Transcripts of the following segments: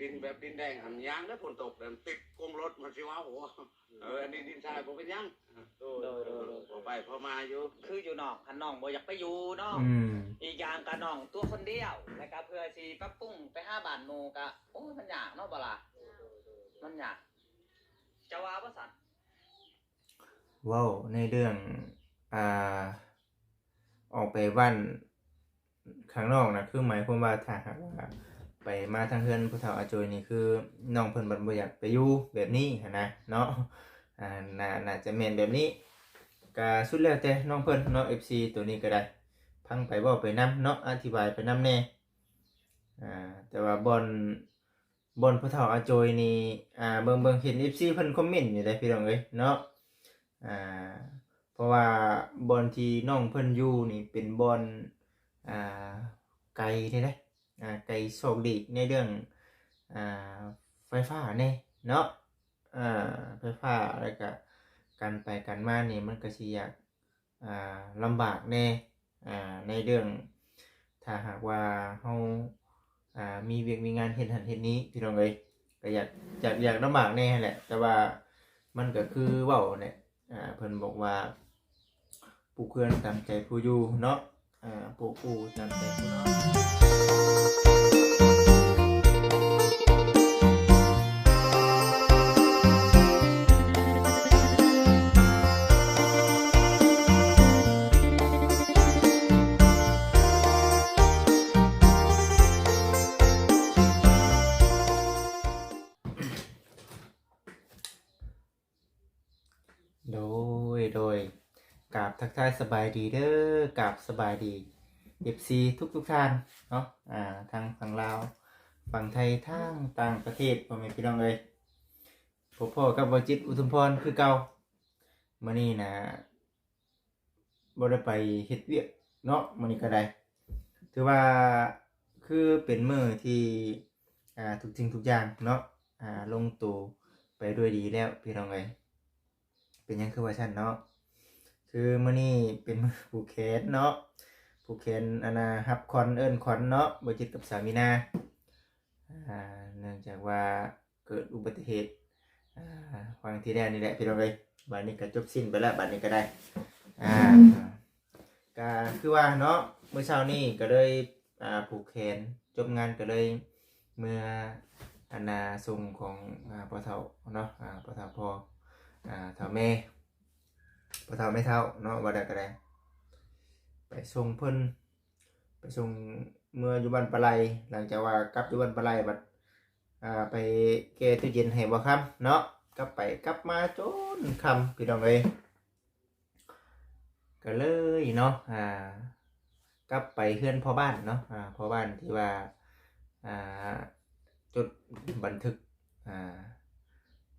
ດິນແບບດິນແດງຫັ້ນ ຍ່າງເດີ ຝົນຕົກນັ້ນ ຕິດກົງລົດມັນຊິເວົ້າ ເອີ ອັນນີ້ດິນຊາຍບໍ່ເປັນຫຍັງ ໂດຍ ໂດຍ ໂດຍ ໂດຍ ພໍໄປພໍມາຢູ່ ຄືຢູ່ນອກຫັ້ນ ນ້ອງບໍ່ຢາກໄປຢູ່ເນາະ ອືມ ອີກຢ່າງກະນ້ອງຕົວຄົນດຽວ ແລ້ວກະເພື່ອຊິປັບປຸງໄປຫາບ້ານໝູ່ກະ ໂອ້ຍ ມັນຍາກເນາະ ບໍ່ລະ ມັນຍາກ ເຈົ້າວ່າບໍ່ຊັ້ນ? ເວົ້າໃນເລື່ອງ ອ່າ ອອກໄປບ້ານຂ້າງນອກນະ ຄືໝາຍຄວາມວ່າ ຖ້າຫາກວ່າໄປມາທາງເຮືອນພໍ່ເຖົ້າອາໂຈຍນີ້ ຄືນ້ອງເພິ່ນບັດບໍ່ຢາກໄປຢູ່ແບບນີ້ຫັ້ນນະເນາະ ອ່າ ໜ້າ ໜ້າຈະແມ່ນແບບນີ້ ກະສຸດແລ້ວແຕ່ນ້ອງເພິ່ນເນາະ ເອັຟຊີ ໂຕນີ້ກະໄດ້ ຟັງໄປເວົ້າໄປນຳເນາະ ອະທິບາຍໄປນຳແດ່ ອ່າ ແຕ່ວ່າບ່ອນ ບ່ອນພໍ່ເຖົ້າອາໂຈຍນີ້ ອ່າ ເບິ່ງ ເບິ່ງເຫັນເອັຟຊີເພິ່ນຄອມເມັນຢູ່ເດ້ພີ່ນ້ອງເອີຍເນາະ ອ່າ ເພາະວ່າບ່ອນທີ່ນ້ອງເພິ່ນຢູ່ນີ້ເປັນບ່ອນ ອ່າ ໄກເດ້ ອ່າ ໄກຊອກຫຼີກໃນເລື່ອງ ອ່າ ໄຟຟ້າແດ່ເນາະ ອ່າ ໄຟຟ້າ ແລ້ວກະການໄປການມານີ້ມັນກະຊິຍາກ ອ່າ ລຳບາກແດ່ ອ່າ ໃນເລື່ອງ ຖ້າຫາກວ່າເຮົາ ອ່າ ມີວຽກມີງານເຮັດຫັ້ນເຮັດນີ້ ພີ່ນ້ອງເອີຍ ກະຢາກ ຢາກ ຢາກລຳບາກແດ່ຫັ້ນແຫຼະ ແຕ່ວ່າມັນກະຄືເວົ້າແຫຼະ ອ່າ ເພິ່ນບອກວ່າ ປູກເຮືອນຕາມໃຈຜູ້ຢູ່ເນາະ ອ່າ ປູກ ປູກຕາມໃຈຜູ້ນອນ. ໂດຍ ໂດຍ ກາບທັກທາຍສະບາຍດີເດີ ກາບສະບາຍດີ ເອັຟຊີ ທຸກໆທ່ານເນາະ ອ່າ ທັງຝັ່ງລາວ ຝັ່ງໄທ ທັງຕ່າງປະເທດ ພໍ່ແມ່ພີ່ນ້ອງເອີຍ ພົບພໍ້ກັບບ່າວຈິດ ອຸທຸມພອນ ຄືເກົ່າ ມື້ນີ້ນະ ບໍ່ໄດ້ໄປເຮັດວຽກເນາະ ມື້ນີ້ກະໄດ້ ຖືວ່າຄືເປັນມື້ທີ່ ອ່າ ທຸກສິ່ງທຸກຢ່າງເນາະ ອ່າ ລົງໂຕໄປດ້ວຍດີແລ້ວ ພີ່ນ້ອງເອີຍ ເປັນຫຍັງຄືວ່າຊັ້ນເນາະ ຄືມື້ນີ້ເປັນມື້ຜູກແຂນເນາະ ຜູກແຂນ ອັນນ່າ ຮັບຂວັນ ເອີ້ນຂວັນເນາະ ບ່າວຈິດກັບສາວມີນາ ອ່າ ເນື່ອງຈາກວ່າ ເກີດອຸບັດຕິເຫດ ອ່າ ວັນທີແລ້ວນີ້ແຫຼະ ພີ່ນ້ອງເອີຍ ບາດນີ້ກະຈົບສິ້ນໄປແລ້ວ ບາດນີ້ກະໄດ້ ອ່າ ກະຄືວ່າເນາະ ມື້ເຊົ້ານີ້ກະເລີຍ ອ່າ ຜູກແຂນ ຈົບງານກະເລີຍເມືອ ອັນນ່າ ສົ່ງຂອງ ອ່າ ພໍ່ເຖົ້າເນາະ ອ່າ ພໍ່ເຖົ້າພໍ່ ອ່າ ເຖົ້າແມ່ ພໍ່ເຖົ້າແມ່ເຖົ້າເນາະ ວ່າໄດ້ກະໄດ້ ໄປສົ່ງເພິ່ນ ໄປສົ່ງເມືອຢູ່ບ້ານປາໄຫຼ ຫຼັງຈາກວ່າກັບຢູ່ບ້ານປາໄຫຼບັດ ອ່າ ໄປແກ້ຕູ້ເຢັນໃຫ້ບ່າວຄຳເນາະ ກັບໄປກັບມາຈົນຄ່ຳ ພີ່ນ້ອງເອີຍ ກະເລີຍເນາະ ອ່າ ກັບໄປເຮືອນພໍ່ບ້ານເນາະ ອ່າ ພໍ່ບ້ານທີ່ວ່າ ອ່າ ຈົດບັນທຶກ ອ່າ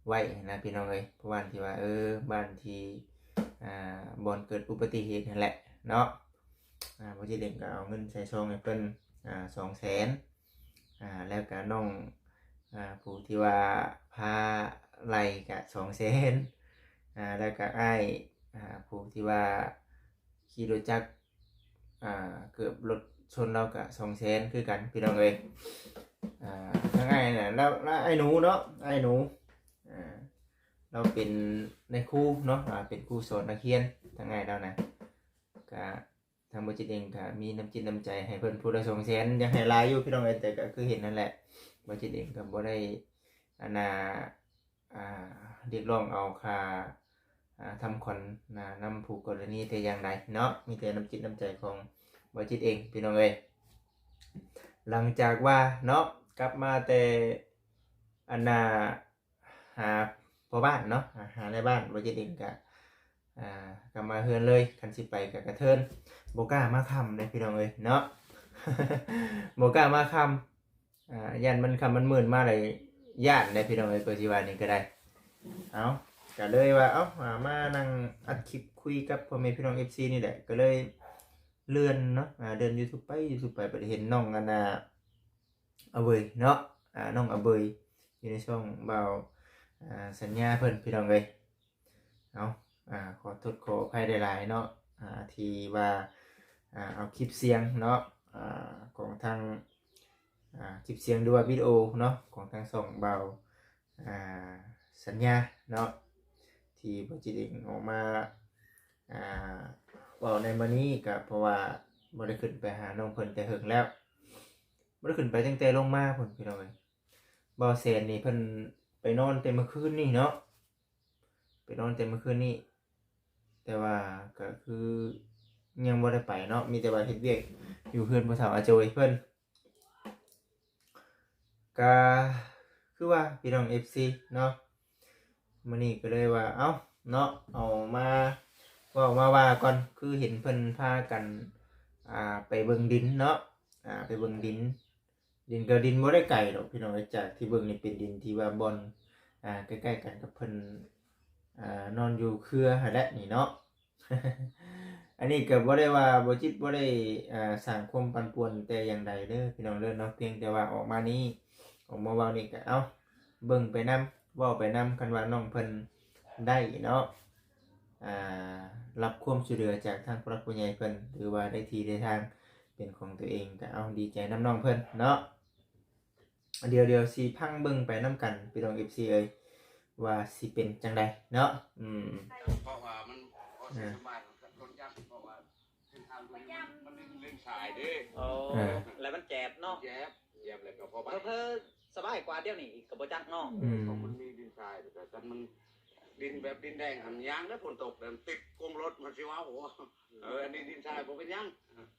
ໄວ້ນະ ພີ່ນ້ອງເອີຍ ເພາະວ່າທີ່ວ່າ ເອີ ບ້ານທີ່ ອ່າ ບ່ອນເກີດອຸບັດຕິເຫດຫັ້ນແຫຼະເນາະ ອ່າ ບ່າວຈິດເອງກະເອົາເງິນໃສ່ຊອງໃຫ້ເພິ່ນ ອ່າ ສອງແສນ ອ່າ ແລ້ວກະນ້ອງ ອ່າ ຜູ້ທີ່ວ່າພາໄລ່ກະສອງແສນ ອ່າ ແລ້ວກະອ້າຍ ອ່າ ຜູ້ທີ່ວ່າຂີ່ລົດຈັກ ອ່າ ເກີບລົດຊົນລາວກະສອງແສນຄືກັນ ພີ່ນ້ອງເອີຍ ອ່າ ທັງອ້າຍນະ ລາວ ລາວ ອ້າຍໜູເນາະ ອ້າຍໜູ ອ່າ ລາວເປັນນາຍຄູເນາະ ອ່າ ເປັນຄູສອນນັກຮຽນ ທັງອ້າຍລາວນະ ກະທາງບ່າວຈິດເອງກະມີນ້ຳຈິດນ້ຳໃຈໃຫ້ເພິ່ນຜູ້ລະສອງແສນ ຢາກໃຫ້ຫຼາຍຢູ່ ພີ່ນ້ອງເອີຍ ແຕ່ກະຄືເຫັນຫັ້ນແຫຼະ ບ່າວຈິດເອງກະບໍ່ໄດ້ ອັນນ່າ ອ່າ ຮຽກຮ້ອງເອົາຄ່າ ອ່າ ທຳຂວັນນະ ນຳຄູ່ກໍລະນີແຕ່ຢ່າງໃດເນາະ ມີແຕ່ນ້ຳຈິດນ້ຳໃຈຂອງບ່າວຈິດເອງ ພີ່ນ້ອງເອີຍ ຫຼັງຈາກວ່າເນາະ ກັບມາແຕ່ ອັນນ່າ ຫາພໍ່ບ້ານເນາະ ຫານາຍບ້ານ ບ່າວຈິດເອງກະ ອ່າ ກັບມາເຮືອນເລີຍ ຄັນຊິໄປກະກະເທີນ ບໍ່ກ້າມາຄ່ຳເດ້ ພີ່ນ້ອງເອີຍເນາະ ບໍ່ກ້າມາຄ່ຳ ອ່າ ຢ້ານມັນຄ່ຳມັນມືດມາແລ້ວຢ້ານເດ້ ພີ່ນ້ອງເອີຍ ກໍຊິວ່ານີ້ກະໄດ້ ເອົາ ກະເລີຍວ່າ ເອົາ ມາ ມານັ່ງອັດຄລິບຄຸຍກັບພໍ່ແມ່ພີ່ນ້ອງເອັຟຊີນີ້ແຫຼະ ກະເລີຍເລື່ອນເນາະ ອ່າ ເລື່ອນຢູທູບໄປ ຢູທູບໄປ ບັດເຫັນນ້ອງ ອັນນ່າ ອາເບີຍເນາະ ອ່າ ນ້ອງອາເບີຍ ຢູ່ໃນຊ່ອງບ່າວ ອ່າ ສັນຍາເພິ່ນ ພີ່ນ້ອງເອີຍ ເອົາ ອ່າ ຂໍໂທດຂໍອະໄພຫຼາຍໆເນາະ ອ່າ ທີ່ວ່າ ອ່າ ເອົາຄລິບສຽງເນາະ ອ່າ ຂອງທາງ ອ່າ ຄລິບສຽງ ຫຼືວ່າວິດີໂອເນາະ ຂອງທາງຊ່ອງບ່າວ ອ່າ ສັນຍາເນາະ ທີ່ບ່າວຈິດເອງອອກມາ ອ່າ ເວົ້າໃນມື້ນີ້ ກໍເພາະວ່າບໍ່ໄດ້ຂຶ້ນໄປຫານ້ອງເພິ່ນແຕ່ເຫິງແລ້ວ ບໍ່ໄດ້ຂຶ້ນໄປຕັ້ງແຕ່ລົງມາພຸ້ນ ພີ່ນ້ອງເອີຍ. ບ່າວແສນນີ້ເພິ່ນໄປນອນແຕ່ມື້ຄືນນີ້ເນາະ ໄປນອນແຕ່ມື້ຄືນນີ້ ແຕ່ວ່າກໍຄືຍັງບໍ່ໄດ້ໄປເນາະ ມີແຕ່ວ່າເຮັດວຽກຢູ່ເຮືອນພໍ່ເຖົ້າອາໂຈຍເພິ່ນ. ກະຄືວ່າພີ່ນ້ອງເອັຟຊີເນາະ ມື້ນີ້ກໍເລີຍວ່າ ເອົ້າເນາະ ເອົາມາເວົ້າມາວ່າກ່ອນ ຄືເຫັນເພິ່ນພາກັນ ອ່າ ໄປເບິ່ງດິນເນາະ ອ່າ ໄປເບິ່ງດິນ ດິນກໍດິນບໍ່ໄດ້ໄກດອກພີ່ນ້ອງເອີຍ ຈາກທີ່ເບິ່ງນີ້ເປັນດິນທີ່ວ່າບ່ອນ ອ່າ ໃກ້ໆກັນກັບເພິ່ນ ອ່າ ນອນຢູ່ເຄືອຫັ້ນແຫຼະນີ້ເນາະ. ອັນນີ້ກໍບໍ່ໄດ້ວ່າ ບໍ່ຈິດບໍ່ໄດ້ ອ່າ ສ້າງຄວາມປັ່ນປ່ວນແຕ່ຢ່າງໃດເດີພີ່ນ້ອງເດີເນາະ ພຽງແຕ່ວ່າອອກມານີ້ ອອກມາເວົ້ານີ້ກໍ ເອົ້າ ເບິ່ງໄປນຳ ເວົ້າໄປນຳ ຄັນວ່ານ້ອງເພິ່ນໄດ້ເນາະ ອ່າ ຮັບຄວາມຊ່ວຍເຫຼືອຈາກທາງຜູ້ຫຼັກຜູ້ໃຫຍ່ເພິ່ນ ຫຼືວ່າໄດ້ທີ່ໄດ້ທາງເປັນຂອງຕົວເອງ ກໍ ເອົ້າ ດີໃຈນຳນ້ອງເພິ່ນເນາະ. ດຽວ ດຽວຊິຟັງເບິ່ງໄປນຳກັນ ພີ່ນ້ອງເອັຟຊີເອີຍ ວ່າຊິເປັນຈັ່ງໃດເນາະ. ອືມ ເພາະວ່າມັນ ເພາະຊິສະບາຍ ເພາະວ່າເສັ້ນທາງມັນ ມັນເປັນເສັ້ນຊາຍເດ້. ໂອ້ ເອີ ແລ້ວມັນແຈບເນາະ ແຈບ ແຈບ ແລ້ວກໍພໍໄປ ເຜີໆສະບາຍກວ່າດຽວນີ້ອີກກໍບໍ່ຈັກເນາະ. ອືມ ຂອງມັນມີດິນຊາຍ ແຕ່ຄັນມັນ ດິນແບບດິນແດງຫັ້ນ ຍ່າງໄດ້ຝົນຕົກ ແລ້ວຕິດກົງລົດ ມັນຊິເວົ້າ ເອີ ອັນນີ້ດິນຊາຍບໍ່ເປັນຫຍັງ.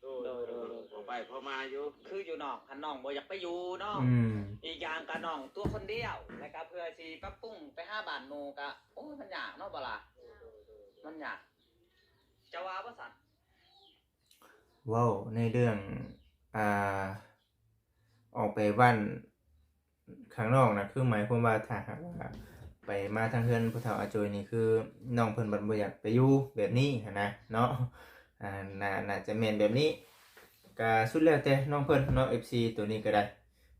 ໂດຍ ໂດຍ ໂດຍ ໂດຍ ພໍໄປພໍມາຢູ່ ຄືຢູ່ນອກຫັ້ນນ້ອງບໍ່ຢາກໄປຢູ່ເນາະ. ອືມ ອີກຢ່າງກະນ້ອງຕົວຄົນດຽວ ແລ້ວກະເພື່ອຊິປັບປຸງໄປຫາບ້ານໝູ່ກະ ໂອ້ຍ ມັນຍາກເນາະ ບໍ່ລະ ມັນຍາກ ເຈົ້າວ່າບໍ່ຊັ້ນ? ເວົ້າໃນເລື່ອງ ອ່າ ອອກໄປບ້ານຂ້າງນອກນະ ຄືໝາຍຄວາມວ່າ ຖ້າຫາກວ່າໄປມາທາງເຮືອນພໍ່ເຖົ້າອາໂຈຍນີ້ ຄືນ້ອງເພິ່ນບັດບໍ່ຢາກໄປຢູ່ແບບນີ້ຫັ້ນນະເນາະ. ອ່າ ໜ້າ ໜ້າຈະແມ່ນແບບນີ້ ກະສຸດແລ້ວແຕ່ນ້ອງເພິ່ນເນາະ ເອັຟຊີ ໂຕນີ້ກໍໄດ້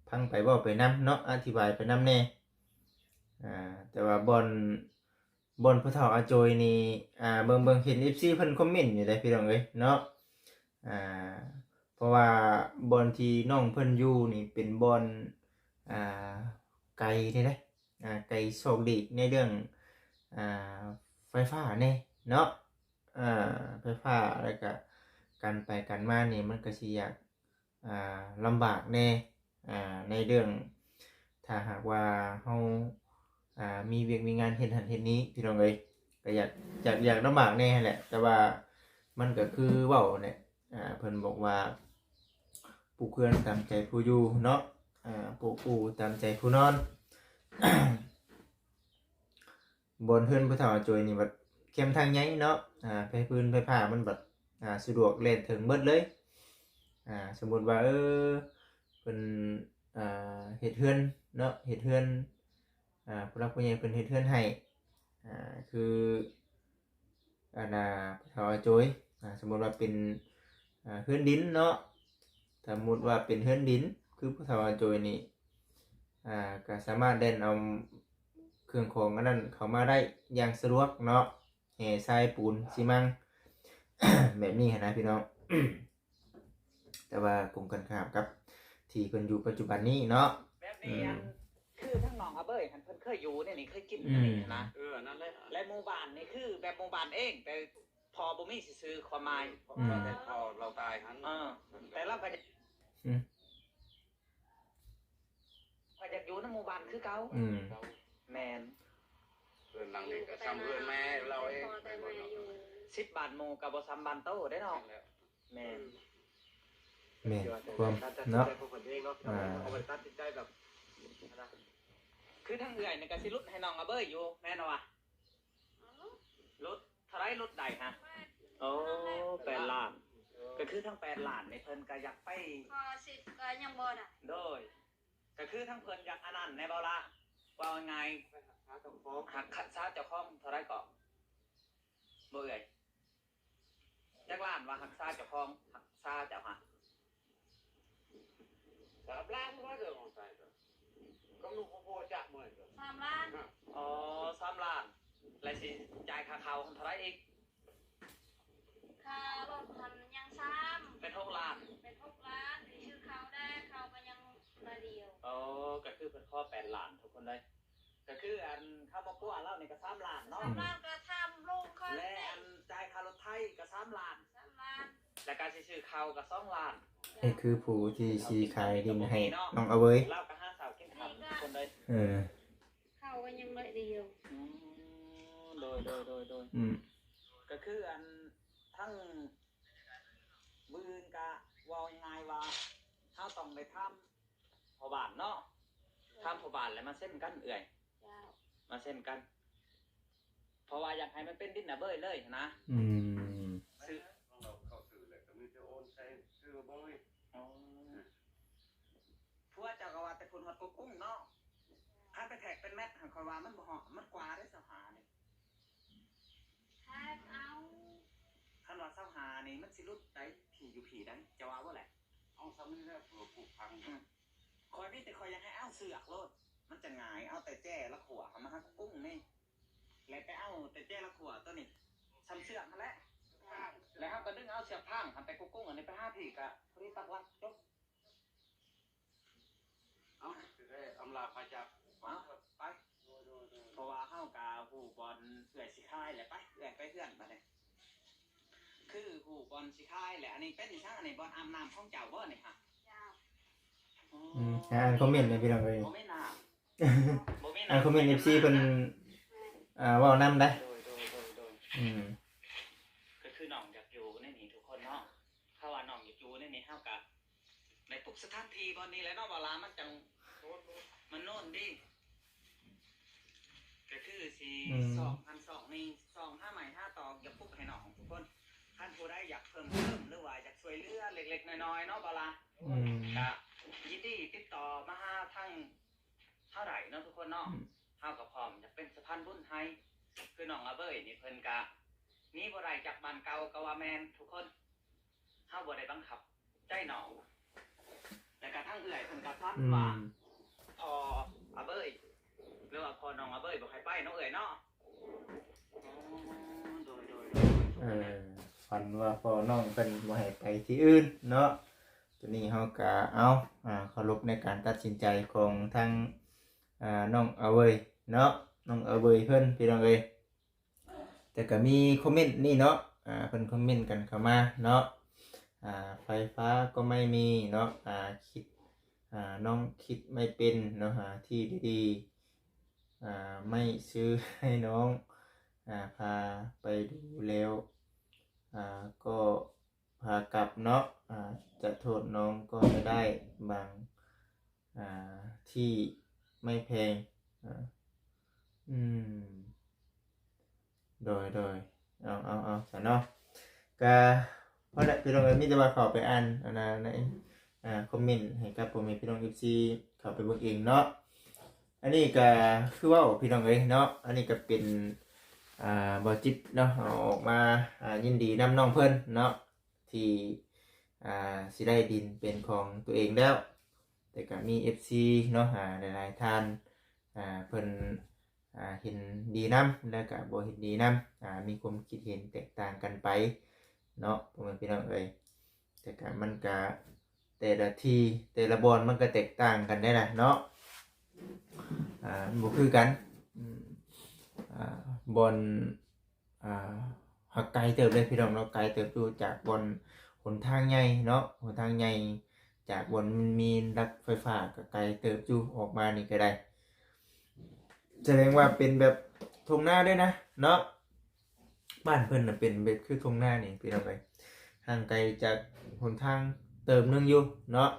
ຟັງໄປເວົ້າໄປນຳເນາະ ອະທິບາຍໄປນຳແດ່. ອ່າ ແຕ່ວ່າບ່ອນ ບ່ອນພໍ່ເຖົ້າອາໂຈຍນີ້ ອ່າ ເບິ່ງ ເບິ່ງ ເຫັນເອັຟຊີເພິ່ນຄອມເມັນຢູ່ເດ້ພີ່ນ້ອງເອີຍເນາະ. ອ່າ ເພາະວ່າບ່ອນທີ່ນ້ອງເພິ່ນຢູ່ນີ້ເປັນບ່ອນ ອ່າ ໄກເດ້ ອ່າ ໄກສອກຫຼີກໃນເລື່ອງ ອ່າ ໄຟຟ້າແດ່ເນາະ. ອ່າ ໄຟຟ້າ ແລ້ວກະການໄປການມານີ້ ມັນກະຊິຍາກ ອ່າ ລຳບາກແດ່ ອ່າ ໃນເລື່ອງ ຖ້າຫາກວ່າເຮົາ ອ່າ ມີວຽກມີງານເຮັດຫັ້ນເຮັດນີ້ ພີ່ນ້ອງເອີຍ ກໍຢາກ ຢາກ ຢາກລຳບາກແດ່ຫັ້ນແຫຼະ. ແຕ່ວ່າມັນກໍຄືເວົ້າແຫຼະ ອ່າ ເພິ່ນບອກວ່າ ປູກເຮືອນຕາມໃຈຜູ້ຢູ່ເນາະ ອ່າ ປູກອູ່ຕາມໃຈຜູ້ນອນ. ບ່ອນເຮືອນຜູ້ເຖົ້າອາໂຈຍນີ້ບັດແຄມທາງໃຫຍ່ເນາະ ອ່າ ໄຟຟືນໄຟຟ້າມັນບັດ ອ່າ ສະດວກແລ່ນເຖິງເບິດເລີຍ. ອ່າ ສົມມຸດວ່າ ເອີ ເພິ່ນ ອ່າ ເຮັດເຮືອນເນາະ ເຮັດເຮືອນ ອ່າ ຜູ້ຫຼັກຜູ້ໃຫຍ່ເພິ່ນເຮັດເຮືອນໃຫ້ ອ່າ ຄື ອັນນ່າ ຜູ້ເຖົ້າອາໂຈຍ ອ່າ ສົມມຸດວ່າເປັນ ອ່າ ເຮືອນດິນເນາະ ສົມມຸດວ່າເປັນເຮືອນດິນ ຄືຜູ້ເຖົ້າອາໂຈຍນີ້ ອ່າ ກໍສາມາດແລ່ນເອົາເຄື່ອງຂອງອັນນັ້ນເຂົ້າມາໄດ້ຢ່າງສະດວກເນາະ ແຮ່ຊາຍປູນຊີມັງ ແບບນີ້ຫັ້ນນະພີ່ນ້ອງ. ແຕ່ວ່າກົງກັນຂ້າມກັບທີ່ເພິ່ນຢູ່ປັດຈຸບັນນີ້ເນາະ. ແບບນີ້ ອືມ ອັນ ຄືທາງນ້ອງອາເບີຍຫັ້ນ ເພິ່ນເຄີຍຢູ່ໃນນີ້ ເຄີຍກິນ ອືມ ໃນນີ້ຫັ້ນນະ. ເອີ ນັ້ນແຫຼະ ແລະໝູ່ບ້ານນີ້ຄືແບບໝູ່ບ້ານເອງ ແຕ່ພໍ່ບໍ່ມີຊື່ໆ ຄວາມໝາຍ ອືມ ພໍ່ລາວຕາຍຫັ້ນ ເອີ ແຕ່ລາວກໍ ອືມ ຂ້ອຍຢາກຢູ່ນຳໝູ່ບ້ານຄືເກົ່າ. ອືມ ແມ່ນ ເຮືອນຫຼັງນີ້ກໍຊ່ຳເຮືອນແມ່ລາວເອງ ແຕ່ແມ່ຢູ່ ສິບບ້ານໝູ່ກໍບໍ່ຊ່ຳບ້ານໂຕເດ້ເນາະ. ແມ່ນ ແມ່ນ ແມ່ນຄວາມເນາະ ເຂົາກໍຕັດສິນໃຈຂອງເພິ່ນເອງເນາະ ອ່າ ເຂົາກໍຕັດສິນໃຈແບບ ຄືທາງເອື້ອຍນີ້ກໍຊິຫຼຸດໃຫ້ນ້ອງອາເບີຍຢູ່ ແມ່ນບໍ່ວະ? ຫຼຸດເທົ່າໃດ ຫຼຸດໄດ້ຮະ? ໂອ້ ແປດລ້ານ ກໍຄືທັງແປດລ້ານນີ້ເພິ່ນກໍຢາກໄປ ພໍສິບກໍຍັງບໍ່ໄດ້ ໂດຍ ກໍຄືທັງເພິ່ນຢາກອັນນັ້ນແດ່ບໍ່ລະ ເວົ້າງ່າຍໆ ຮັກສາເຈົ້າຂອງ ຮັກສາເຈົ້າຂອງເທົ່າໃດເກາະ ບໍ່ເອື້ອຍ? ຈັກລ້ານວ່າຮັກສາເຈົ້າຂອງ ຮັກສາເຈົ້າຫາ? ສາມລ້ານວ່າເດີ ຂອງໃສກໍ ກຳນົດຂອງພໍ່ຈັກເໝືອນກັນ ສາມລ້ານ ອໍ ສາມລ້ານ ແລ້ວຊິຈ່າຍຄ່າເຂົ້າເທົ່າໃດອີກ? ຄ່າລົດຫັ້ນຍັງຊ້ຳ ເປັນຫົກລ້ານ ເປັນຫົກລ້ານ ຊື້ເຂົ້າແດ່ ເຂົ້າກໍຍັງໄດ້ ກໍຄືເພິ່ນຂໍແປດລ້ານທຸກຄົນເລີຍ ກໍຄືອັນຄຳວ່າປົວລາວນີ້ກໍສາມລ້ານເນາະ ສາມລ້ານກໍຖາມລູກເຂົາ ແລະອັນຈ່າຍຄ່າລົດໄຖກໍສາມລ້ານ ສາມລ້ານ ແລ້ວກໍຊິຊື້ເຂົ້າກໍສອງລ້ານ ນີ້ຄືຜູ້ທີ່ຊິຂາຍດິນໃຫ້ນ້ອງອາເວີຍ ລາວກໍຫາເຊົ້າກິນຄ່ຳທຸກຄົນເລີຍ ເອີ ເຂົ້າກໍຍັງໜ້ອຍດຽວ ອືມ ໂດຍໆໆໆ ອືມ ກໍຄືອັນທັງ ມື້ອື່ນກະເວົ້າງ່າຍໆວ່າ ເຮົາຕ້ອງໄດ້ຖາມພໍ່ບ້ານເນາະ ຖາມພໍ່ບ້ານແລ້ວມາເຊັນກັນເອື້ອຍ ເຈົ້າ ມາເຊັນກັນ ເພາະວ່າຢາກໃຫ້ມັນເປັນດິນອາເວີຍເລີຍຫັ້ນນະ ອືມ ຊື່ ຂອງເຮົາເຂົ້າຊື່ແລ້ວກໍມີແຕ່ໂອນໃສ່ຊື່ອາເວີຍ ອໍ ຜົວເຈົ້າກໍວ່າແຕ່ພຸ້ນຮອດກົກກຸ້ງເນາະ ຄັນໄປແທກເປັນແມັດຫັ້ນ ຂ້ອຍວ່າມັນບໍ່ຮອດ ມັນກວ່າເດ້ ຊາວຫ້ານີ້ ແທກເອົາ ຄັນວ່າຊາວຫ້ານີ້ມັນຊິຫຼຸດໄດ໋ ພີ້ຢູ່ພີ້ໄດ໋ ເຈົ້າວ່າບໍ່ແຫຼະ ເອົາສ່ຳນີ້ແຫຼະ ເພື່ອຜູກຝັງ ອືມ ຂ້ອຍມີແຕ່ຂ້ອຍຢາກໃຫ້ເອົາເຊືອກໂລດ ມັນຈະງ່າຍ ເອົາແຕ່ແຈລະຂົວເຂົ້າມາຫາກຸ້ງນີ້ ແລ້ວໄປເອົາແຕ່ແຈລະຂົວໂຕນີ້ ສ່ຳເຊືອກຫັ້ນແຫຼະ ແລ້ວເຮົາກໍດຶງເອົາເຊືອກພາງຫັ້ນໄປກຸ້ງ ອັນນີ້ໄປຫາພີ້ກະພໍດີປັກຫຼັກ ຈົບ. ເອົ້າ ຊິໄດ້ອຳລາພາຈາກ ເອົ້າ ໄປ ເພາະວ່າເຮົາກະຮູ້ບ່ອນເອື້ອຍຊິຂາຍແລ້ວ ໄປ ເອື້ອຍໄປເຮືອນບາດນີ້ ຄືຮູ້ບ່ອນຊິຂາຍແລ້ວ. ອັນນີ້ເປັນອີ່ຫຍັງ ອັນນີ້ບ່ອນອາບນ້ຳຂອງເຈົ້າບໍ່ນີ້ຫະ? ເຈົ້າ. ອືມ ອ່າ ອ່ານຄອມເມັນແດ່ພີ່ນ້ອງເອີຍ ບໍ່ມີນ້ຳ ບໍ່ມີນ້ຳ ອ່ານຄອມເມັນ ເອັຟຊີ ເພິ່ນ ອ່າ ເວົ້ານຳໄດ໋ ໂດຍໆໆໆ ອືມ ກໍຄືນ້ອງຢາກຢູ່ໃນນີ້ທຸກຄົນເນາະ ຖ້າວ່ານ້ອງຢາກຢູ່ໃນນີ້ ເຮົາກະໄດ້ປຸກສະຖານທີ່ບ່ອນນີ້ແຫຼະເນາະ ເວລາມັນຈັ່ງ ມັນໂນນດີ ກໍຄືຊິ ອືມ ຊອກຫັ້ນຊອກນີ້ ຊອກຫາໄມ້ຫາຕອກ ຢາກປຸກໃຫ້ນ້ອງທຸກຄົນ. ຄັນຜູ້ໃດຢາກເພີ່ມເຕີມ ຫຼືວ່າຢາກຊ່ວຍເຫຼືອເລັກໆນ້ອຍໆເນາະ ເວລາ ອືມ ກະຍິນດີຕິດຕໍ່ມາຫາທາງເຮົາໄດ້ເນາະທຸກຄົນເນາະ ອືມ ເຮົາກໍພ້ອມຈະເປັນສະພານບຸນໃຫ້. ຄືນ້ອງອາເບີຍນີ້ ເພິ່ນກະໜີບໍ່ໄດ້ຈາກບ້ານເກົ່າກໍວ່າແມ່ນທຸກຄົນ ເຮົາບໍ່ໄດ້ບັງຄັບໃຈນ້ອງ ແລ້ວກະທາງເອື້ອຍເພິ່ນກະຝັນ ອືມ ວ່າພໍ່ອາເບີຍ ຫຼືວ່າພໍ່ນ້ອງອາເບີຍບໍ່ໃຫ້ໄປເນາະເອື້ອຍເນາະ. ໂດຍໆໆ ເອີ ຝັນວ່າພໍ່ນ້ອງເພິ່ນບໍ່ໃຫ້ໄປທີ່ອື່ນເນາະ. ໂຕນີ້ເຮົາກະເອົາ ອ່າ ເຄົາລົບໃນການຕັດສິນໃຈຂອງທາງ ອ່າ ນ້ອງອາເບີຍເນາະ ນ້ອງອາເບີຍເພິ່ນ ພີ່ນ້ອງເອີຍ. ແຕ່ກໍມີຄອມເມັນນີ້ເນາະ ອ່າ ເພິ່ນຄອມເມັນກັນເຂົ້າມາເນາະ ອ່າ ໄຟຟ້າກໍໄມ່ມີເນາະ ອ່າ ຄິດ ອ່າ ນ້ອງຄິດໄມ່ເປັນເນາະ ຫາທີ່ດີໆ ອ່າ ໄມ່ຊື້ໃຫ້ນ້ອງ ອ່າ ພາໄປດູແລ້ວ ອ່າ ກໍ ພາກັບເນາະ ອາດຈະໂທດນ້ອງກໍໄດ້ ບາງ ອາ ທີ່ໄມ່ແພງ ອາ ອືມ ໂດຍໆ ເອົາ ເອົາ ເອົາ ຊັ້ນເນາະ ກະພໍແລ້ວພີ່ນ້ອງເອີຍ ມີແຕ່ວ່າເຂົ້າໄປອ່ານ ອັນນັ້ນ ໃນ ອາ ຄອມເມັນໃຫ້ກັບພໍ່ແມ່ພີ່ນ້ອງ ເອັຟຊີ ເຂົ້າໄປເບິ່ງເອງເນາະ. ອັນນີ້ກະຄືເວົ້າພີ່ນ້ອງເອີຍເນາະ ອັນນີ້ກະເປັນ ອາ ບ່າວຈິດເນາະ ເອົາອອກມາ ອາ ຍິນດີນຳນ້ອງເພິ່ນເນາະ ທີ່ ອ່າ ຊິໄດ້ດິນເປັນຂອງຕົວເອງແລ້ວ ແຕ່ກະມີເອັຟຊີເນາະ ອ່າ ຫຼາຍໆທ່ານ ອ່າ ເພິ່ນ ອ່າ ເຫັນດີນຳ ແລ້ວກະບໍ່ເຫັນດີນຳ ອ່າ ມີຄວາມຄິດເຫັນແຕກຕ່າງກັນໄປເນາະ ພໍ່ແມ່ພີ່ນ້ອງເອີຍ. ແຕ່ກະມັນກະແຕ່ລະທີ່ແຕ່ລະບ່ອນມັນກະແຕກຕ່າງກັນໄດ໋ລະເນາະ ອ່າ ມັນບໍ່ຄືກັນ ອືມ ອ່າ ບ່ອນ ອ່າ ຫາກໄກເຕີບເດ້ພີ່ນ້ອງເນາະ ໄກເຕີບຢູ່ຈາກບ່ອນຫົນທາງໃຫຍ່ເນາະ ຫົນທາງໃຫຍ່ ຈາກບ່ອນມັນມີຫຼັກໄຟຟ້າກໍໄກເຕີບຢູ່ ອອກມານີ້ກໍໄດ້ ສະແດງວ່າເປັນແບບທົ່ງນາເດ້ນະເນາະ ບ້ານເພິ່ນນະເປັນແບບຄືທົ່ງນານີ້ພີ່ນ້ອງເອີຍ ຫ່າງໄກຈາກຫົນທາງເຕີບໜຶ່ງຢູ່ເນາະ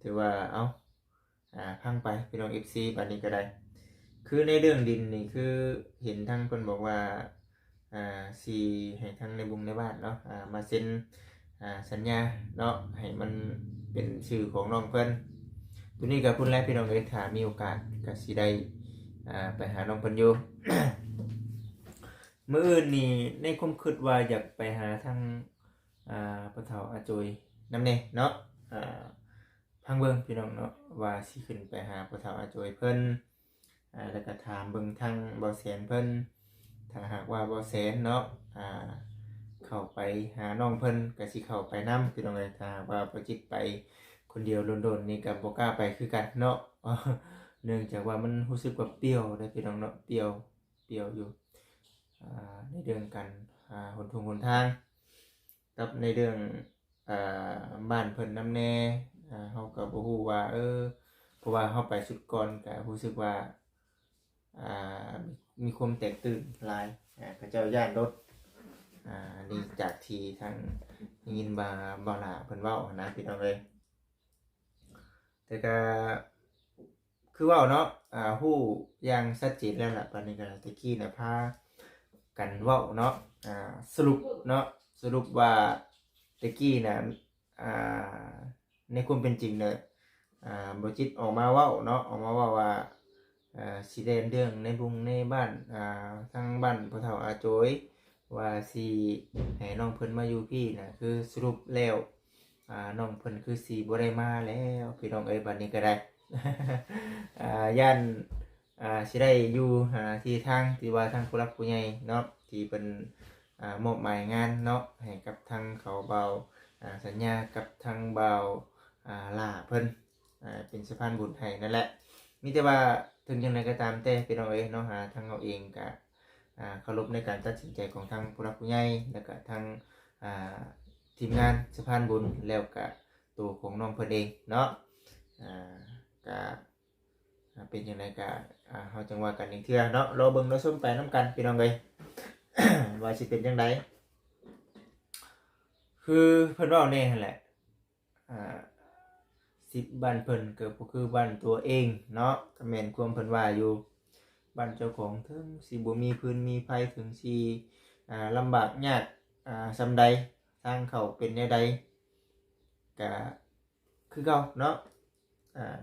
ຖືວ່າ ເອົ້າ ອ່າ ຟັງໄປພີ່ນ້ອງເອັຟຊີ ບາດນີ້ກໍໄດ້ ຄືໃນເລື່ອງດິນນີ້ ຄືເຫັນທາງເພິ່ນບອກວ່າ ອ່າ ຊິໃຫ້ທາງນາຍບຸງນາຍບ້ານເນາະ ອ່າ ມາເຊັນ ອ່າ ສັນຍາເນາະ ໃຫ້ມັນເປັນຊື່ຂອງນ້ອງເພິ່ນ ໂຕນີ້ກໍພຸ້ນແຫຼະພີ່ນ້ອງເອີຍ ຖ້າມີໂອກາດກໍຊິໄດ້ ອ່າ ໄປຫານ້ອງເພິ່ນຢູ່ ມື້ອື່ນນີ້ໃນຄວາມຄິດວ່າຢາກໄປຫາທາງ ອ່າ ພໍ່ເຖົ້າອາໂຈຍນຳແດ່ເນາະ ອ່າ ຟັງເບິ່ງພີ່ນ້ອງເນາະ ວ່າຊິຂຶ້ນໄປຫາພໍ່ເຖົ້າອາໂຈຍເພິ່ນ ອ່າ ແລ້ວກໍຖາມເບິ່ງທາງບ່າວແສນເພິ່ນ ຖ້າຫາກວ່າບ່າວແສນເນາະ ອ່າ ເຂົ້າໄປຫານ້ອງເພິ່ນ ກໍຊິເຂົ້າໄປນຳພີ່ນ້ອງເອີຍ ຖ້າຫາກວ່າບ່າວຈິດໄປ ຄົນດຽວດົນໆນີ້ກໍບໍ່ກ້າໄປຄືກັນເນາະ ເນື່ອງຈາກວ່າມັນຮູ້ສຶກວ່າປ່ຽວເດ້ພີ່ນ້ອງເນາະ ປ່ຽວ ປ່ຽວຢູ່ ອ່າ ໃນເລື່ອງການ ອ່າ ຫົນທົ່ງຫົນທາງ ກັບໃນເລື່ອງ ອ່າ ບ້ານເພິ່ນນຳແດ່ ອ່າ ເຮົາກໍບໍ່ຮູ້ວ່າ ເອີ ເພາະວ່າເຮົາໄປຊຸດກ່ອນກໍຮູ້ສຶກວ່າ ອ່າ ມີຄວາມແຕກຕື່ນຫຼາຍ ອ່າ ເຂົາເຈົ້າຢ້ານລົດ ອ່າ ອັນນີ້ຈາກທີ່ທາງໄດ້ຍິນວ່າບ່າວຫຼ້າເພິ່ນເວົ້າຫັ້ນນະ ພີ່ນ້ອງເອີຍ. ແຕ່ກໍຄືເວົ້າເນາະ ອ່າ ຮູ້ຢ່າງຊັດເຈນແລ້ວລະ ບາດນີ້ກໍແຕ່ກີ້ນະພາກັນເວົ້າເນາະ ອ່າ ສະຫຼຸບເນາະ ສະຫຼຸບວ່າແຕ່ກີ້ນະ ອ່າ ໃນຄວາມເປັນຈິງນະ ອ່າ ບໍ່ຈິດອອກມາເວົ້າເນາະ ອອກມາເວົ້າວ່າ ເອີ ຊິແລ່ນເລື່ອງໃນບຸງໃນບ້ານ ອ່າ ທາງບ້ານພໍ່ເຖົ້າອາໂຈຍ ວ່າຊິໃຫ້ນ້ອງເພິ່ນມາຢູ່ພີ້ນະ ຄືສະຫຼຸບແລ້ວ ອ່າ ນ້ອງເພິ່ນຄືຊິບໍ່ໄດ້ມາແລ້ວ ພີ່ນ້ອງເອີຍ ບາດນີ້ກໍໄດ້ ອ່າ ຢ້ານ ອ່າ ຊິໄດ້ຢູ່ຫາທີ່ທາງທີ່ວ່າທາງຜູ້ຫຼັກຜູ້ໃຫຍ່ເນາະ ທີ່ເພິ່ນ ອ່າ ມອບໝາຍງານເນາະ ໃຫ້ກັບທາງເຂົາບ່າວ ອ່າ ສັນຍາກັບທາງບ່າວ ອ່າ ຫຼ້າເພິ່ນ ອ່າ ເປັນສະພານບຸນໃຫ້ນັ້ນແຫຼະ. ມີແຕ່ວ່າເຖິງຈັ່ງໃດກໍຕາມແຕ່ ພີ່ນ້ອງເອີຍເນາະ ຫາທາງເຮົາເອງກະ ອ່າ ເຄົາລົບໃນການຕັດສິນໃຈຂອງທາງຜູ້ຫຼັກຜູ້ໃຫຍ່ ແລ້ວກະທາງ ອ່າ ທີມງານສະພານບຸນ ແລ້ວກະໂຕຂອງນ້ອງເພິ່ນເອງເນາະ ອ່າ ກະ ອ່າ ເປັນຈັ່ງໃດກະ ອ່າ ເຮົາຈັ່ງວ່າກັນອີກເທື່ອເນາະ ລໍເບິ່ງລໍຊົມໄປນຳກັນ ພີ່ນ້ອງເອີຍ ວ່າຊິເປັນຈັ່ງໃດ. ຄືເພິ່ນເວົ້າແນ່ຫັ້ນແຫຼະ ອ່າ ສິດບ້ານເພິ່ນກໍບໍ່ຄືບ້ານຕົວເອງເນາະ ກໍແມ່ນຄວາມເພິ່ນວ່າຢູ່ ບ້ານເຈົ້າຂອງເຖິງຊິບໍ່ມີຟືນມີໄຟ ເຖິງຊິ ອ່າ ລຳບາກຍາກ ອ່າ ສ່ຳໃດ ທາງເຂົ້າເປັນແນວໃດ ກະຄືເກົ່າເນາະ ອ່າ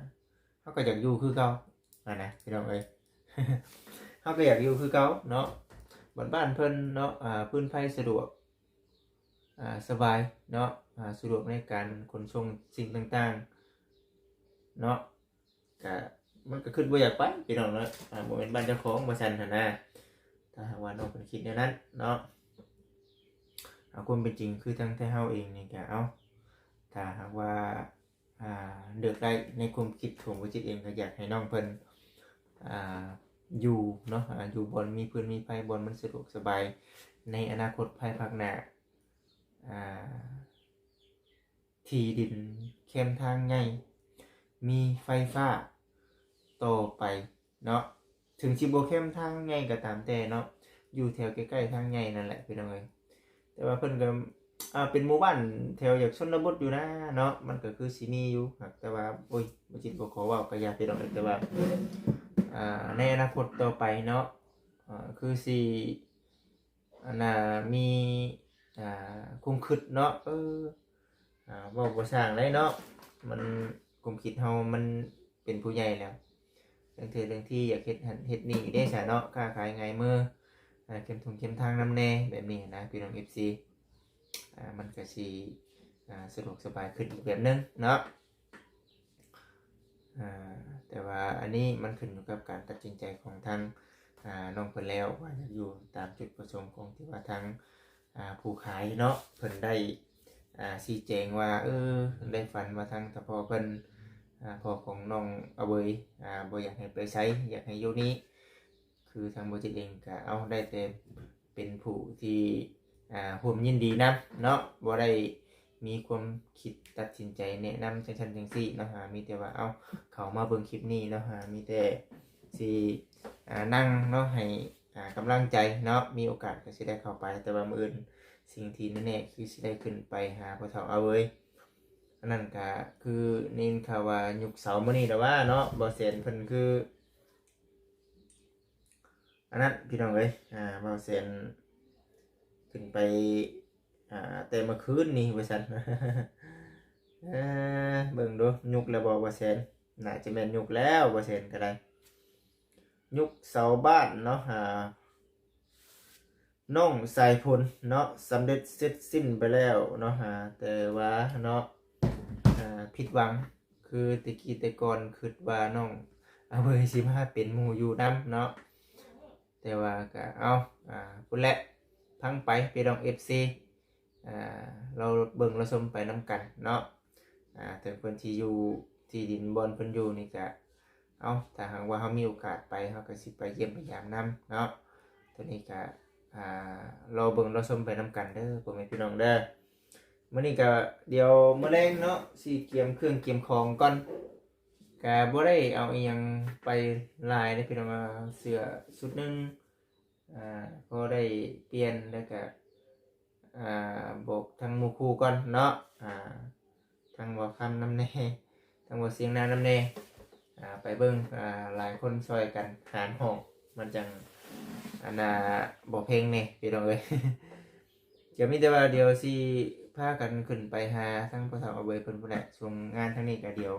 ເຮົາກໍຢາກຢູ່ຄືເກົ່າຫັ້ນນະ ພີ່ນ້ອງເອີຍ ເຮົາກໍຢາກຢູ່ຄືເກົ່າເນາະ ບ້ານເພິ່ນເນາະ ອ່າ ຟືນໄຟສະດວກ ອ່າ ສະບາຍເນາະ ອ່າ ສະດວກໃນການຂົນສົ່ງສິ່ງຕ່າງໆເນາະ ກະ ມັນກະຄິດບໍ່ຢາກໄປ ພີ່ນ້ອງເນາະ ອ່າ ບໍ່ແມ່ນບ້ານເຈົ້າຂອງວ່າຊັ້ນຫັ້ນນະ ຖ້າຫາກວ່ານ້ອງເພິ່ນຄິດແນວນັ້ນເນາະ ເອົາ ຄວາມເປັນຈິງຄືທັງແຕ່ເຮົາເອງນີ້ກະ ເອົາ ຖ້າຫາກວ່າ ອ່າ ເລືອກໄດ້ໃນຄວາມຄິດຂອງບໍ່ຈິດເອງ ກໍຢາກໃຫ້ນ້ອງເພິ່ນ ອ່າ ຢູ່ເນາະ ອ່າ ຢູ່ບ່ອນມີຟືນມີໄຟ ບ່ອນມັນສະດວກສະບາຍ ໃນອະນາຄົດພາຍພາກໜ້າ ອ່າ ທີ່ດິນແຄມທາງໃຫຍ່ ມີໄຟຟ້າຕໍ່ໄປເນາະ ເຖິງຊິບໍ່ແຄມທາງໃຫຍ່ກໍຕາມແຕ່ເນາະ ຢູ່ແຖວໃກ້ໆທາງໃຫຍ່ນັ້ນແຫຼະ ພີ່ນ້ອງເອີຍ ແຕ່ວ່າເພິ່ນກໍ ອ່າ ເປັນໝູ່ບ້ານແຖວຢາກຊົນນະບົດຢູ່ນະເນາະ ມັນກໍຄືຊິມີຢູ່ ແຕ່ວ່າ ໂອ້ຍ ບໍ່ຈິດບໍ່ຂໍເວົ້າກໍຢ່າ ພີ່ນ້ອງເອີຍ ແຕ່ວ່າ ອ່າ ໃນອະນາຄົດຕໍ່ໄປເນາະ ອ່າ ຄືຊິ ອັນນ່າ ມີ ອ່າ ຄວາມຄິດເນາະ ເອີ ອ່າ ເວົ້າບໍ່ຊ່າງໃດເນາະ ມັນ ຄວາມຄິດເຮົາມັນເປັນຜູ້ໃຫຍ່ແລ້ວ ເລື່ອງເທື່ອເລື່ອງທີ່ຢາກເຮັດຫັ້ນເຮັດນີ້ເດ້ຊະເນາະ ຄ້າຂາຍງ່າຍມື ອ່າ ເຄັມທຸງເຄັມທາງນຳແດ່ ແບບນີ້ນະ ພີ່ນ້ອງເອັຟຊີ ອ່າ ມັນກະຊິ ອ່າ ສະດວກສະບາຍຂຶ້ນອີກແບບໜຶ່ງເນາະ ອ່າ ແຕ່ວ່າອັນນີ້ມັນຂຶ້ນຢູ່ກັບການຕັດສິນໃຈຂອງທາງ ອ່າ ນ້ອງເພິ່ນແລ້ວ ວ່າຢາກຢູ່ຕາມຈຸດປະສົງຂອງທີ່ວ່າທາງ ອ່າ ຜູ້ຂາຍເນາະ ເພິ່ນໄດ້ ອ່າ ຊີ້ແຈງວ່າ ເອີ ໄດ້ຝັນວ່າທາງຕາພໍ່ເພິ່ນ ອ່າ ພໍ່ຂອງນ້ອງອາເຫວີຍ ອ່າ ບໍ່ຢາກໃຫ້ໄປໃສ ຢາກໃຫ້ຢູ່ນີ້ ຄືທາງບໍ່ຈິດເອງກະ ເອົາ ໄດ້ແຕ່ເປັນຜູ້ທີ່ ອ່າ ຮ່ວມຍິນດີນຳເນາະ ບໍ່ໄດ້ມີຄວາມຄິດຕັດສິນໃຈແນະນຳຈັ່ງຊັ້ນຈັ່ງຊີ້ເນາະ ອ່າ ມີແຕ່ວ່າ ເອົາ ເຂົ້າມາເບິ່ງຄລິບນີ້ເນາະ ອ່າ ມີແຕ່ຊິ ອ່າ ນັ່ງເນາະ ໃຫ້ ອ່າ ກຳລັງໃຈເນາະ ມີໂອກາດກໍຊິໄດ້ເຂົ້າໄປ ແຕ່ວ່າມື້ອື່ນສິ່ງທີ່ແນ່ໆຄືຊິໄດ້ຂຶ້ນໄປຫາພໍ່ເຖົ້າອາເຫວີຍ ອັນນັ້ນກະຄືໄດ້ຍິນຂ່າວວ່າຍົກເສົາມື້ນີ້ແຫຼະວ່າເນາະ ບ່າວແສນເພິ່ນຄື ອັນນັ້ນ ພີ່ນ້ອງເອີຍ ອ່າ ບ່າວແສນຂຶ້ນໄປ ອ່າ ແຕ່ເມື່ອຄືນນີ້ວ່າຊັ້ນ ເອີ ເບິ່ງດູ ຍຸກແລ້ວບໍ່ ບ່າວແສນ? ໜ້າຈະແມ່ນຍຸກແລ້ວ ບ່າວແສນກໍໄດ້ ຍຸກເສົາບ້ານເນາະ ອ່າ ນ້ອງສາຍຝົນເນາະ ສຳເລັດເສັດສິ້ນໄປແລ້ວເນາະ ອ່າ ແຕ່ວ່າເນາະ ອ່າ ຜິດຫວັງ ຄືແຕ່ກີ້ແຕ່ກ່ອນຄິດວ່ານ້ອງອາເຫວີຍຊິມາເປັນໝູ່ຢູ່ນຳເນາະ ແຕ່ວ່າກໍເອົາ ອ່າ ພຸ້ນແຫຼະ ຟັງໄປ ພີ່ນ້ອງເອັຟຊີ ອ່າ ລໍເບິ່ງລໍຊົມໄປນຳກັນເນາະ ອ່າ ເຖິງເພິ່ນຊິຢູ່ທີ່ດິນບ່ອນເພິ່ນຢູ່ນີ້ກະ ເອົາ ຖ້າຫາກວ່າເຮົາມີໂອກາດໄປ ເຮົາກະຊິໄປຢ້ຽມໄປຢາມນຳເນາະ. ໂຕນີ້ກະ ອ່າ ລໍເບິ່ງລໍຊົມໄປນຳກັນເດີ ພໍ່ແມ່ພີ່ນ້ອງເດີ. ມື້ນີ້ກະ ດຽວມື້ແລງເນາະ ຊິກຽມເຄື່ອງກຽມຂອງກ່ອນ. ກະບໍ່ໄດ້ເອົາອີ່ຫຍັງໄປຫຼາຍເດ້ພີ່ນ້ອງ ເສື້ອຊຸດໜຶ່ງ ອ່າ ພໍໄດ້ປ່ຽນ ແລ້ວກະ ອ່າ ບອກທາງໝູ່ຄູ່ກ່ອນເນາະ ອ່າ ທາງບ່າວຄຳນຳແດ່ ທາງບ່າວຊຽງນານຳແດ່ ອ່າ ໄປເບິ່ງ ອ່າ ຫຼາຍຄົນຊ່ອຍກັນຫານຫ້ອງ ມັນຈັ່ງ ອັນນ່າ ບໍ່ເພັງແດ່ພີ່ນ້ອງເອີຍ. ກະມີແຕ່ວ່າດຽວຊິພາກັນຂຶ້ນໄປຫາທາງພໍ່ເຖົ້າອາເບີຍເພິ່ນພຸ້ນແຫຼະ. ຊ່ວງງານທາງນີ້ກະດຽວ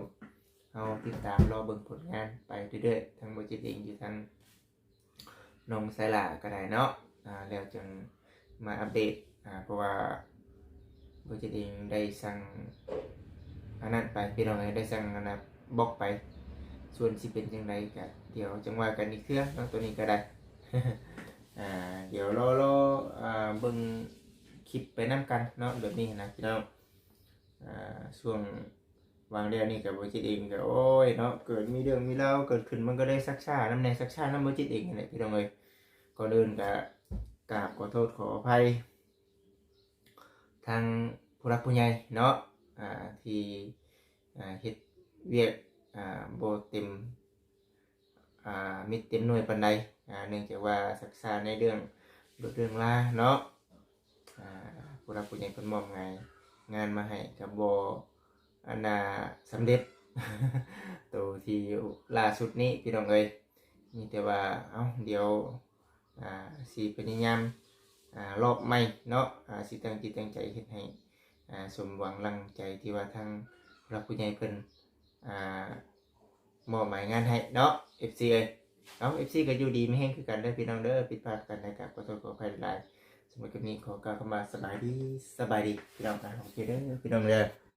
ເຮົາຕິດຕາມລໍເບິ່ງຜົນງານໄປເລື້ອຍໆ. ທາງບໍ່ຈິດເອງຢູ່ທາງໜອງໄຊຫຼ້າກະໄດ້ເນາະ ອ່າ ແລ້ວຈັ່ງມາອັບເດດ ອ່າ ເພາະວ່າບໍ່ຈິດເອງໄດ້ສັ່ງອັນນັ້ນໄປ ພີ່ນ້ອງເອີຍ ໄດ້ສັ່ງອັນນັ້ນບລັອກໄປ. ສ່ວນຊິເປັນຈັ່ງໃດກະດຽວຈັ່ງວ່າກັນອີກເທື່ອເນາະ ໂຕນີ້ກະໄດ້ ອ່າ ດຽວລໍ ລໍ ອ່າ ເບິ່ງຄລິບໄປນຳກັນເນາະ ແບບນີ້ຫັ້ນນະພີ່ນ້ອງ. ອ່າ ຊ່ວງຫວ່າງແລ້ວນີ້ກະບໍ່ຈິດເອງກະ ໂອ້ຍເນາະ ເກີດມີເລື່ອງມີລາວເກີດຂຶ້ນ ມັນກະໄດ້ຊັກຊ້ານຳແດ່ ຊັກຊ້ານຳບໍ່ຈິດເອງຫັ້ນແຫຼະພີ່ນ້ອງເອີຍ. ກ່ອນອື່ນກະກາບຂໍໂທດຂໍອະໄພທາງຜູ້ຫຼັກຜູ້ໃຫຍ່ເນາະ ອ່າ ທີ່ ອ່າ ເຮັດວຽກ ອ່າ ບໍ່ເຕັມ ອ່າ ມິດເຕັມໜ່ວຍປານໃດ ອ່າ ເນື່ອງຈາກວ່າຊັກຊ້າໃນເລື່ອງລົດເລື່ອງລາເນາະ ອ່າ ຜູ້ຫຼັກຜູ້ໃຫຍ່ເພິ່ນມອບງາຍງານມາໃຫ້ກະບໍ່ ອັນນ່າ ສຳເລັດ ໂຕທີ່ລ່າສຸດນີ້ພີ່ນ້ອງເອີຍ. ມີແຕ່ວ່າ ເອົ້າ ດຽວ ອ່າ ຊິພະຍາຍາມ ອ່າ ລອບໃໝ່ເນາະ ອ່າ ຊິຕັ້ງຈິດຕັ້ງໃຈເຮັດໃຫ້ ອ່າ ສົມຫວັງດັ່ງໃຈທີ່ວ່າທາງຜູ້ຫຼັກຜູ້ໃຫຍ່ເພິ່ນ ອ່າ ມອບໝາຍງານໃຫ້ເນາະ ເອັຟຊີ ເອີຍ. ເອົ້າ ເອັຟຊີ ກະຢູ່ດີມີແຮງຄືກັນເດີພີ່ນ້ອງເດີ ຜິດພາດປະການໃດກະຂໍໂທດຂໍອະໄພຫຼາຍໆ. ສຳລັບຄລິບນີ້ຂໍກ່າວຄຳວ່າສະບາຍດີ ສະບາຍດີພີ່ນ້ອງ ໂອເຄເດີພີ່ນ້ອງເດີ.